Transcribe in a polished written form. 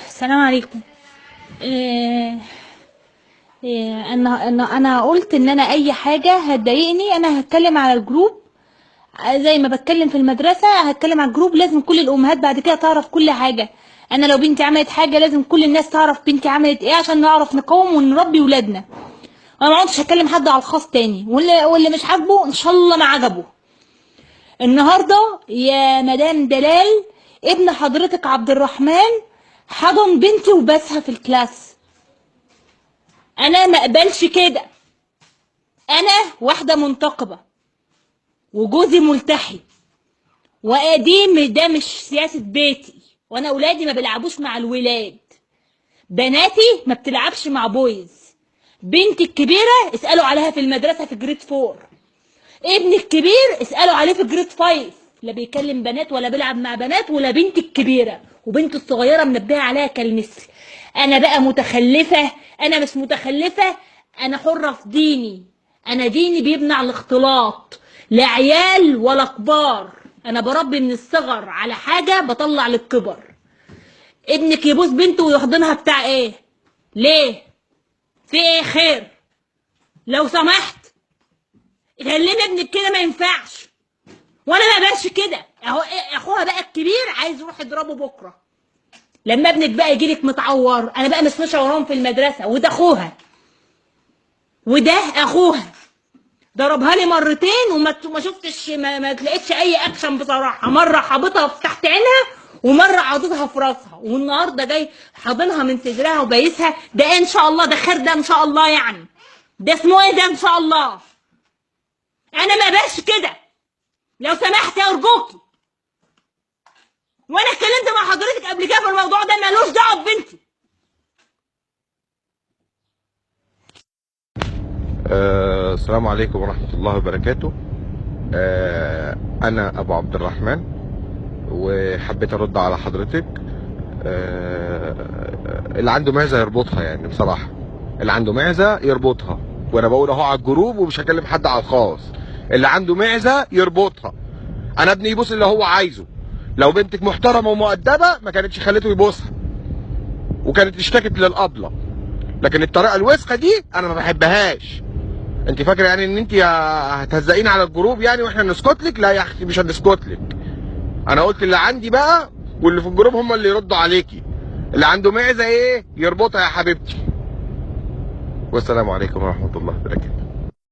السلام عليكم. إيه إيه انا قلت ان انا اي حاجة هتضايقني انا هتكلم على الجروب، زي ما بتكلم في المدرسة هتكلم على الجروب. لازم كل الامهات بعد كده تعرف كل حاجة. انا لو بنتي عملت حاجة لازم كل الناس تعرف بنتي عملت ايه عشان نعرف نقاوم ونربي ولادنا. انا ما عدتش هكلم حد على الخاص تاني، واللي مش عاجبه ان شاء الله ما عجبه. النهارده يا مدام دلال ابن حضرتك عبد الرحمن حضن بنتي وبسها في ال class. انا ما اقبلش كده. انا واحدة منتقبه وجوزي ملتحي وقديم، ده مش سياسة بيتي، وانا اولادي ما بيلعبوش مع الولاد، بناتي ما بتلعبش مع boys. بنتي الكبيرة اسالوا عليها في المدرسة في grade 4، ابني الكبير اسالوا عليه في grade 5، لا بيكلم بنات ولا بيلعب مع بنات ولا بنتي الكبيرة، وبنتي الصغيرة منبهه عليها كالمثل. انا بقى متخلفة؟ انا مش متخلفة، انا حره في ديني. انا ديني بيمنع الاختلاط، لا عيال ولا كبار. انا بربي من الصغر على حاجة بطلع للكبر. ابنك يبوس بنته ويحضنها بتاع ايه؟ ليه؟ في ايه خير؟ لو سمحت كلمي ابنك كده، ما ينفعش. وانا ما بقاش كده. اهو اخوها بقى الكبير عايز يروح يضربه بكره لما ابنك بقى يجيلك متعور. انا بقى مش ماشية وراهم في المدرسة، وده اخوها وده اخوها ضربها لي مرتين وما شفتش، ما تلاقيتش اي اكشن بصراحة. مرة حابطها في تحت عينها ومرة عاضدها في راسها، والنهارده جاي حاضنها من صدرها وبايسها. ده ايه ان شاء الله؟ ده خير ده ان شاء الله يعني؟ ده اسمه ايه ده ان شاء الله؟ انا ما بقاش كده لو سمحت يا ارجوكي. وانا اتكلمت مع حضرتك قبل كده في الموضوع ده، مالوش دعوه ببنتي. السلام عليكم ورحمة الله وبركاته. أنا أبو عبد الرحمن، وحبيت أرد على حضرتك. اللي عنده معزة يربطها، يعني بصراحة اللي عنده معزة يربطها، وأنا بقول أهو على الجروب ومش هكلم حد على الخاص. اللي عنده معزة يربطها. أنا ابني يبوس اللي هو عايزه. لو بنتك محترمة ومؤدبة ما كانتش خليته يبوسها، وكانت اشتكت للأبلة. لكن الطريقة الوسخة دي أنا ما بحبهاش. انت فاكره يعني ان انت هتهزقينا على الجروب يعني واحنا نسكت لك؟ لا يا اختي مش هنسكت لك. انا قلت اللي عندي بقى، واللي في الجروب هم اللي يردوا عليكي. اللي عنده معزة ايه يربطها يا حبيبتي. والسلام عليكم ورحمة الله وبركاته.